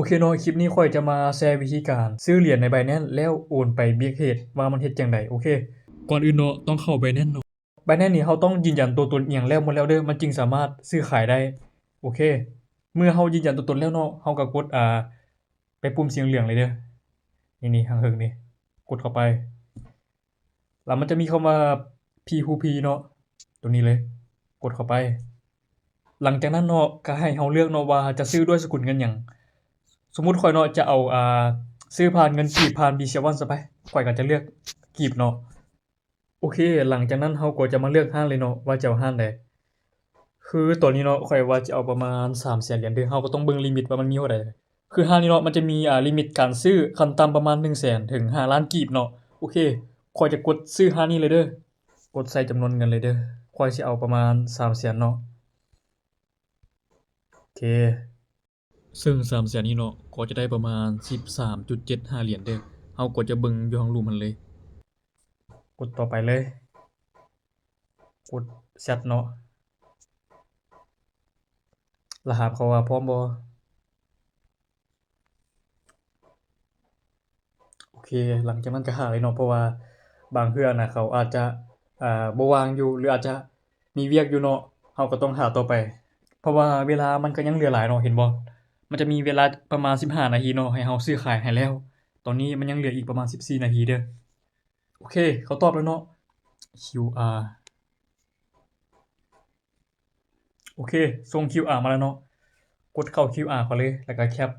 ອເຄເນາະ, ຄລິບນີ້ຂ້ອຍຈະມາແຊວິທີການຊື້ຫຼຽນໃນ Binance ແລ້ວໂອນໄປ Bitkey ວ່າມັນເຮັດຈັ່ງໃດ. ໂອເຄ, ກ່ອນອື່ນເນາະ ຕ້ອງເຂົ້າ Binance ເນາະ. Binance ນີ້ເຮົາຕ້ອງຢືນຢັນຕົວຕົນອີ່ຫຍັງແລ້ວໝົດແລ້ວເດີ້ ມັນຈຶ່ງສາມາດຊື້ຂາຍໄດ້. ໂອເຄ, ເມື່ອເຮົາຢືນຢັນຕົວຕົນແລ້ວເນາະ ເຮົາກໍກົດ ອ່າ ໄປປຸ່ມສີເຫຼືອງເລີຍເດີ້. ນີ້ໆ ທາງເທິງນີ້ ກົດເຂົ້າໄປ. ແລ້ວມັນຈະມີຄຳວ່າ P two P ເນາະ, ຕົວນີ້ເລີຍ ກົດເຂົ້າໄປ. ຫຼັງຈາກນັ້ນເນາະ ກໍໃຫ້ເຮົາເລືອກເນາະວ່າຈະຊື້ດ້ວຍສະກຸນເງິນຫຍັງ. ສົມມຸດຂ້ອຍເນາະ ຈະເອົາ ອ່າ ຊື້ຜ່ານເງິນກີບ ຜ່ານ BCEL One ຊະໄປ, ຂ້ອຍກໍຈະເລືອກກີບເນາະ. ໂອເຄ, ຫຼັງຈາກນັ້ນເຮົາກໍຈະມາເລືອກຮ້ານເລີຍເນາະ ວ່າຈະເອົາຮ້ານໃດ. ຄືຕອນນີ້ເນາະ ຂ້ອຍວ່າຈະເອົາປະມານສາມແສນຫຼຽນເດີ້, ເຮົາກໍຕ້ອງເບິ່ງລິມິດວ່າມັນມີເທົ່າໃດ. ຄືຮ້ານນີ້ເນາະ ມັນຈະມີ ອ່າ ລິມິດການຊື້ຂັ້ນຕ່ຳປະມານໜຶ່ງແສນເຖິງຫ້າລ້ານກີບເນາະ. ໂອເຄ, ຂ້ອຍຈະກົດຊື້ຮ້ານນີ້ເລີຍເດີ້, ກົດໃສ່ຈຳນວນເງິນເລີຍເດີ້. ຂ້ອຍຊິເອົາປະມານສາມແສນເນາະ. ໂອເຄ. ເຊິ່ງສາມແສນນີ້ເນາະ ກໍຈະໄດ້ປະມານສິບສາມຈຸດເຈັດຫ້າຫຼຽນເດີ້. ເຮົາກໍຈະເບິ່ງຢູ່ທາງລຸ່ມຫັ້ນເລີຍ. ກົດຕໍ່ໄປເລີຍ. ກົດ Set ເນາະ. ລະຫາບເຂົາວ່າພ້ອມບໍ່? ໂອເຄ, ຫຼັງຈາກນັ້ນກໍຖ້າເລີຍເນາະ, ເພາະວ່າບາງເທື່ອນະ ເຂົາອາດຈະ ອ່າ ບໍ່ວ່າງຢູ່ ຫຼືອາດຈະມີວຽກຢູ່ເນາະ, ເຮົາກໍຕ້ອງຖ້າຕໍ່ໄປ ເພາະວ່າເວລາມັນກໍຍັງເຫຼືອຫຼາຍເນາະ. ເຫັນບໍ່? ມັນຈະມີເວລາປະມານສິບຫ້ານາທີເນາະ ໃຫ້ເຮົາຊື້ຂາຍໃຫ້ແລ້ວ. ຕອນນີ້ມັນຍັງເຫຼືອອີກປະມານສິບສີ່ນາທີເດີ້. ໂອເຄ, ເຂົາຕອບແລ້ວເນາະ. QR ໂອເຄ, ສົ່ງ QR ມາແລ້ວເນາະ. ກົດເຂົ້າ QR ເຂົາເລີຍ ແລ້ວກໍແຄັບ.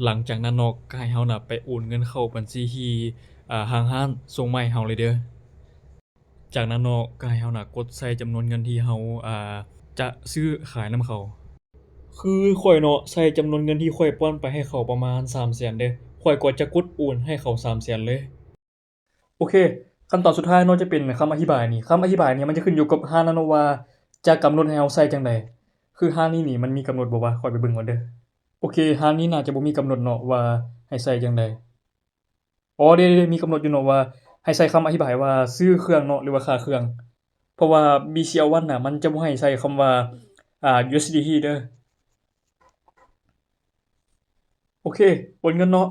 ຫຼັງຈາກນັ້ນເນາະ ກໍໃຫ້ເຮົານະໄປໂອນເງິນເຂົ້າບັນຊີທີ່ ອ່າ ທາງຮ້ານສົ່ງມາໃຫ້ເຮົາເລີຍເດີ້. ຈາກນັ້ນເນາະ ກໍໃຫ້ເຮົານະກົດໃສ່ຈຳນວນເງິນທີ່ເຮົາ ອ່າ ຈະຊື້ຂາຍນຳເຂົາ. ຄືຂ້ອຍເນາະ ໃສ່ຈຳນວນເງິນທີ່ຂ້ອຍປ່ອນໄປໃຫ້ເຂົາປະມານສາມແສນເດີ້. ຂ້ອຍກໍຈະກົດໂອນໃຫ້ເຂົາສາມແສນເລີຍ. ໂອເຄ, ຂັ້ນຕອນສຸດທ້າຍເນາະ ຈະເປັນຄຳອະທິບາຍນີ້. ຄຳອະທິບາຍນີ້ມັນຈະຂຶ້ນຢູ່ກັບຮ້ານນັ້ນເນາະວ່າຈະກຳນົດໃຫ້ເຮົາໃສ່ຈັ່ງໃດ. ຄືຮ້ານນີ້ນີ້ມັນມີກຳນົດບໍ່ວະ? ຂ້ອຍໄປເບິ່ງກ່ອນເດີ້. ໂອເຄ, ຮ້ານນີ້ໜ້າຈະບໍ່ມີກຳນົດເນາະວ່າໃຫ້ໃສ່ຈັ່ງໃດ. ອໍ ເດ ເດ ມີກຳນົດຢູ່ເນາະວ່າໃຫ້ໃສ່ຄຳອະທິບາຍວ່າຊື້ເຄື່ອງເນາະ ຫຼືວ່າຂາຍເຄື່ອງ. ເພາະວ່າ BCEL One ນະ ມັນຈະບໍ່ໃຫ້ໃສ່ຄຳວ່າ ອ່າ USDT ເດີ້. ໂອເຄ, ໂອນເງິນເນາະ.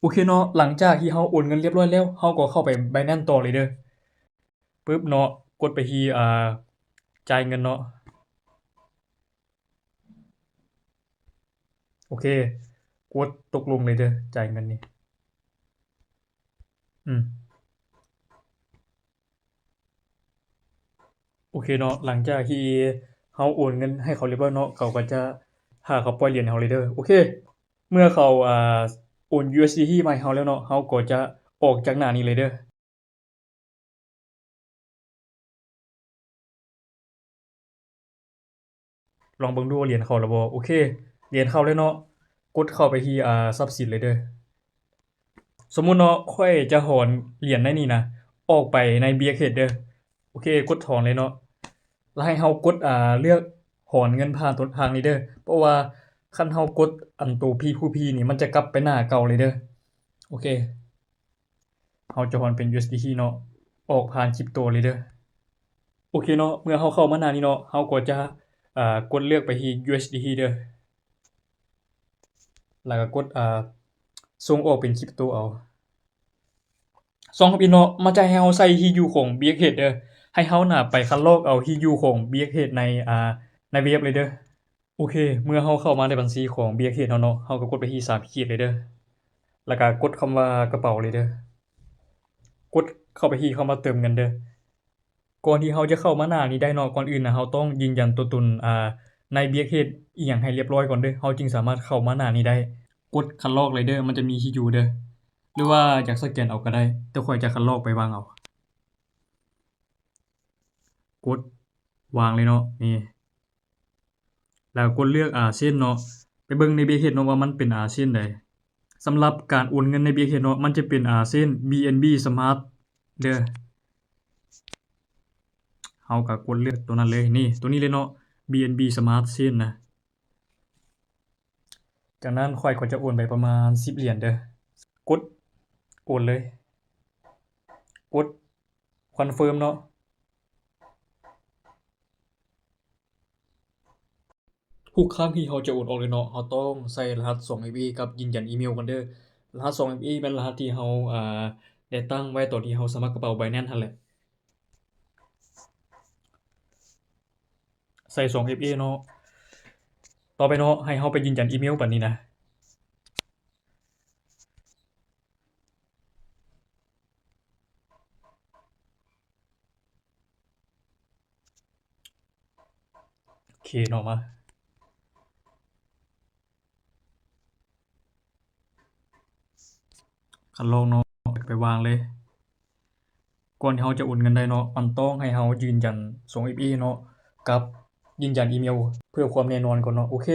ໂອເຄເນາະ, ຫຼັງຈາກທີ່ເຮົາໂອນເງິນລຽບຮ້ອຍແລ້ວ ເຮົາກໍເຂົ້າໄປ Binance ຕໍ່ເລີຍເດີ້. ປຶບເນາະ, ກົດໄປທີ່ ອ່າ ຈ່າຍເງິນເນາະ. ໂອເຄ, ກົດຕົກລົງເລີຍເດີ້ ຈ່າຍເງິນນີ້. ອືມ. ໂອເຄເນາະ, ຫຼັງຈາກທີ່ເຮົາໂອນເງິນໃຫ້ເຂົາລຽບຮ້ອຍເນາະ, ເຂົາກໍຈະ ຖ້າເຂົາປ່ອຍຫຼຽນໃຫ້ເຮົາເລີຍເດີ້. ໂອເຄ, ເມື່ອເຂົາ ອ່າ ໂອນ USDT ມາໃຫ້ເຮົາແລ້ວເນາະ, ເຮົາກໍຈະອອກຈາກໜ້ານີ້ເລີຍເດີ້. ລອງເບິ່ງດູວ່າຫຼຽນເຂົ້າແລ້ວບໍ່. ໂອເຄ, ຫຼຽນເຂົ້າແລ້ວເນາະ, ກົດເຂົ້າໄປທີ່ ອ່າ ຊັບສິນເລີຍເດີ້. ສົມມຸດເນາະ, ຂ້ອຍຈະຖອນຫຼຽນໃນນີ້ນະ ອອກໄປໃນ Bitkey ເດີ້. ໂອເຄ, ກົດຖອນເລີຍເນາະ, ແລ້ວໃຫ້ເຮົາກົດ ອ່າ ເລືອກຖອນເງິນຜ່ານຕົ້ນທາງນີ້ເດີ້. ເພາະວ່າຄັນເຮົາກົດອັນໂຕ P two P ນີ້ ມັນຈະກັບໄປໜ້າເກົ່າເລີຍເດີ້. ໂອເຄ. ເຮົາຈະຖອນເປັນ USDT ເນາະ, ອອກຜ່ານ Crypto ເລີຍເດີ້. ໂອເຄເນາະ, ເມື່ອເຮົາເຂົ້າມາໜ້ານີ້ເນາະ, ເຮົາກໍຈະ ອ່າ ກົດເລືອກໄປທີ່ USDT ເດີ້, ແລ້ວກໍກົດ ອ່າ ສົ່ງອອກເປັນ Crypto ເອົາ. ຊ່ອງທຳອິດເນາະ, ມັນຈະໃຫ້ເຮົາໃສ່ທີ່ຢູ່ຂອງ Bitkey ເດີ້, ໃຫ້ເຮົານະໄປຄັດລອກເອົາທີ່ຢູ່ຂອງ Bitkey ໃນ ອ່າ ໃນເວັບເລີຍເດີ້. ໂອເຄ, ເມື່ອເຮົາເຂົ້າມາໃນບັນຊີຂອງ Bitkey ເຮົາເນາະ, ເຮົາກໍກົດໄປທີ່ສາມຂີດເລີຍເດີ້, ແລ້ວກໍກົດຄຳວ່າກະເປົາເລີຍເດີ້, ກົດເຂົ້າໄປທີ່ຄຳວ່າເຕີມເງິນເດີ້. ກ່ອນທີ່ເຮົາຈະເຂົ້າມາໜ້ານີ້ໄດ້ເນາະ, ກ່ອນອື່ນນະ ເຮົາຕ້ອງຢືນຢັນຕົວຕົນ ອ່າ ໃນ Bitkey ອີ່ຫຍັງໃຫ້ລຽບຮ້ອຍກ່ອນເດີ້, ເຮົາຈຶ່ງສາມາດເຂົ້າມາໜ້ານີ້ໄດ້. ກົດຄັດລອກເລີຍເດີ້, ມັນຈະມີທີ່ຢູ່ເດີ້, ຫຼືວ່າຢາກສະແກນເອົາກໍໄດ້, ແຕ່ຂ້ອຍຈະຄັດລອກໄປວາງເອົາ. ກົດວາງເລີຍເນາະ, ນີ້. ແລ້ວກົດເລືອກ ອ່າ ເຊນເນາະ, ໄປເບິ່ງໃນ Bitkey ເນາະວ່າມັນເປັນ ອ່າ ເຊນໃດ. ສຳລັບການໂອນເງິນໃນ Bitkey ເນາະ, ມັນຈະເປັນ ອ່າ ເຊນ BNB Smart ເດີ້. ເຮົາກໍກົດເລືອກຕົວນັ້ນເລີຍ, ນີ້ ຕົວນີ້ເລີຍເນາະ, BNB Smart Chain ນະ. ຈາກນັ້ນຂ້ອຍກໍຈະໂອນໄປປະມານສິບຫຼຽນເດີ້. ກົດໂອນເລີຍ, ກົດ Confirm ເນາະ. ທຸກຄັ້ງທີ່ເຮົາຈະໂອນອອກເລີຍເນາະ ເຮົາຕ້ອງໃສ່ລະຫັດສອງເອັຟເອກັບຢືນຢັນອີເມວກ່ອນເດີ. ລະຫັດສອງເອັຟເອແມ່ນລະຫັດທີ່ເຮົາ ອ່າ ໄດ້ຕັ້ງໄວ້ຕອນທີ່ເຮົາສະໝັກກະເປົາ Binance ຫັ້ນແຫຼະ. ໃສ່ສອງເອັຟເອເນາະ. ຕໍ່ໄປເນາະ ໃຫ້ເຮົາໄປຢືນຢັນອີເມວບາດນີ້ນະ. ໂອເຄເນາະ ມາ ຄັນລອງເນາະ ໄປວາງເລີຍ. ກ່ອນທີ່ເຮົາຈະໂອນເງິນໄດ້ເນາະ ມັນຕ້ອງໃຫ້ເຮົາຢືນຢັນສອງເອັຟເອເນາະ ກັບຢືນຢັນອີເມວ ເພື່ອຄວາມແນ່ນອນກ່ອນເນາະ. ໂອເຄ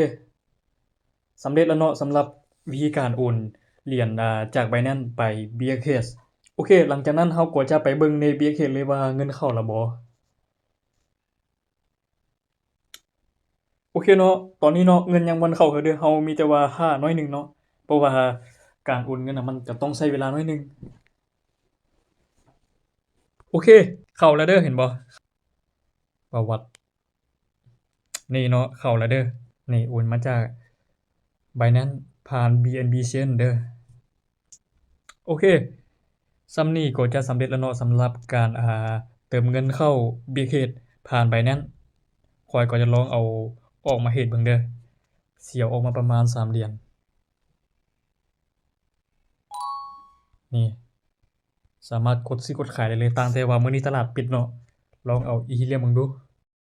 ສຳເລັດແລ້ວເນາະ ສຳລັບວິທີການໂອນຫຼຽນ ອ່າ ຈາກ Binance ໄປ BXH. ໂອເຄ ຫຼັງຈາກນັ້ນເຮົາກໍຈະໄປເບິ່ງໃນ BXH ເລີຍວ່າເງິນເຂົ້າແລ້ວບໍ່. ໂອເຄເນາະ ຕອນນີ້ເນາະ ເງິນຍັງບໍ່ທັນເຂົ້າເທື່ອເດີ ເຮົາມີແຕ່ວ່າຖ້າໜ້ອຍໜຶ່ງເນາະ ເພາະວ່າການໂອນເງິນນະ ມັນກະຕ້ອງໃຊ້ເວລາໜ້ອຍໜຶ່ງ. ໂອເຄ ເຂົ້າແລ້ວເດີ ເຫັນບໍ່ ປະຫວັດ ນີ້ເນາະ ເຂົ້າແລ້ວເດີ. ນີ້ໂອນມາຈາກ Binance ຜ່ານ BNB Chain ເດີ. ໂອເຄ ສ່ຳນີ້ກໍຈະສຳເລັດແລ້ວເນາະ ສຳລັບການ ອ່າ ເຕີມເງິນເຂົ້າ BXH ຜ່ານ Binance. ຂ້ອຍກໍຈະລອງເອົາອອກມາເຮັດເບິ່ງເດີ ຊິເອົາອອກມາປະມານສາມຫຼຽນ. ນີ້ ສາມາດກົດຊື້ກົດຂາຍໄດ້ເລີຍ ຕ່າງແຕ່ວ່າມື້ນີ້ຕະຫຼາດປິດເນາະ. ລອງເອົາ Ethereum ເບິ່ງດູ.